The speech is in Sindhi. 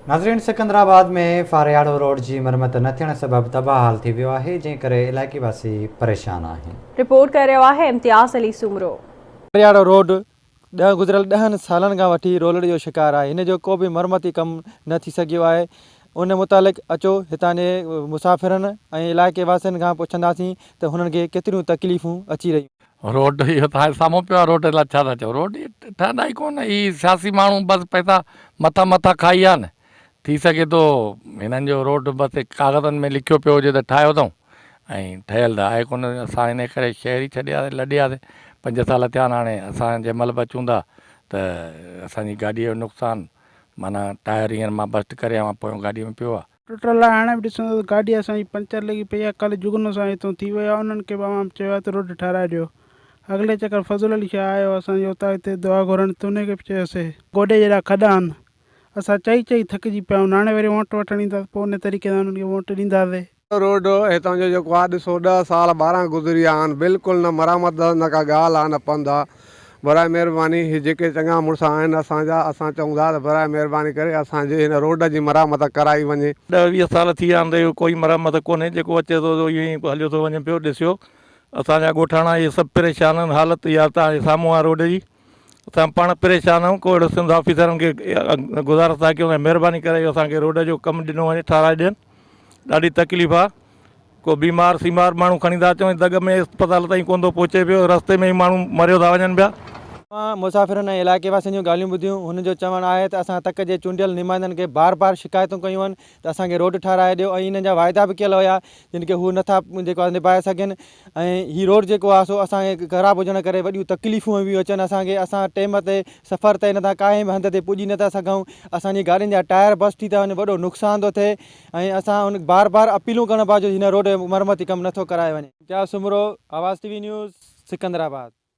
ناظرين سڪندرآباد ۾ فارياڙو روڊ جي مرمت نه ٿيڻ سبب تباهه حال ٿي ويو آهي جنهن ڪري علائقي واسي پريشان آهن. رپورٽ ڪري رهيو آهي امتياز علي سومرو. فارياڙو روڊ ڏهه گذريل ڏهن سالن کان وٺي رولڙي جو شڪار آهي هن جو ڪو به مرمتي ڪم نه ٿي سگهيو آهي ان متعلق اچو هتان جي مسافرن ۽ علائقي واسين کان پڇنداسين ته هنن کي ڪيتريون تڪليفون اچي رهيون. روڊ اهو ته هاڻي سامهون پيو آهي روڊ لاء ڇا ٿا چئو روڊ اهي ٺهندا ئي ڪونه هي سياسي ماڻهو بس پئسا مٿان مٿان کائي ويا آهن ٿي سگهي ٿو هنن جو روڊ بس ڪاغذن ۾ لکيو پيو هجي ته ٺاهيو اٿئون ۽ ٺهيل ته آهي ڪونه اسان ان ڪري شهر ئي ڇڏي آياسين لڏي آياسين پنج سال ٿيا آهن هاڻي اسان جنهن مهل به اچون ٿا ته اسان جي گاڏيء جو نقصان معنيٰ ٽائر هينئر مان بسٽ ڪري آيو آهيان پويون گاڏيء ۾ پيو آهي. ٽٽل آهي هاڻي به ڏسندو ته گاڏي اسان جي پنچر لڳي پئي آهي ڪلهه جگنو سان هتون ٿي ويو آهي انهن کي به عوام چيو آهي ته روڊ ٺهرائي ڏيو اڳلي چڪر فضل علي شاهه آيو اسان جي اوطاق تي دعا گهرڻ ته انهي کي به چيوسي. گوڏي جيڏا کڏا آهن اسان چئي چئي ٿڪجي پيا آهيون هاڻي وري ووٽ وٺڻ ايندا ته پوء انهي طريقي سان انهن کي ووٽ ڏينداسي. روڊ هتان جو جيڪو آ ڏسو ڏهه سال 12 گذري ويا آهن بلڪل نه مرامت نه ڪا ڳالهه آ نه پنڌ آ براء مهرباني هي جيڪي چڱا مڙس آهن اسان جا اسان چئون ٿا ته براء مهرباني ڪري اسان جي هن روڊ جي مرامت ڪرائي وڃي. ڏهه 20 سال ٿي ويا آهن ته اهو ڪوئي مرمت ڪونهي جيڪو اچي ٿو سو ائين ئي هليو ٿو وڃي پيو ڏسيو اسان جا ڳوٺاڻا اهي سڀ پريشان آهن حالت اها توهان جي سامهون آهي روڊ جي اسان پاڻ پريشان آهيون ڪو اهڙو سنڌ آفيسرن کي گذارش ٿا ڪيون ته مهرباني ڪري اسان کي روڊ جو ڪم ڏنو وڃي ٺهرائي ڏين ڏاڍي تڪليف آ ڪو بيمار سيمار ماڻهو کڻي ٿا اچون دڳ ۾ اسپتال تائين ڪونه ٿو پهچي پيو رستي ۾ ئي ماڻهو مريو ٿا وڃن پيا. اوهان مسافرن ۽ علائقي واسين جون ڳالهيون ٻڌيون، هن جو چوڻ آهي ته اسان تڪ جي چونڊيل نمائندن کي بار بار شڪايتون ڪيون آهن ته اسان کي روڊ ٺهرائي ڏيو ۽ انهن جا واعدا به ڪيل هيا جن کي هو نٿا جيڪو آهي نڀائي سگهن ۽ هي روڊ جيڪو آهي سو اسان کي خراب هجڻ ڪري وڏيون تڪليفون پيون اچن اسان کي اسان ٽيم تي سفر طئي نٿا ڪنهن به هنڌ تي پڄي نٿا سگهون اسان جي گاڏين جا ٽائر بسٽ ٿي ٿا وڃن وڏو نقصان ٿو ٿئي ۽ اسان ان بار بار اپيلون ڪرڻ باوجود هن روڊ جو مرمتي ڪم نٿو ڪرايو وڃي. Imtiaz Soomro, Awaz T V news, Secunderabad.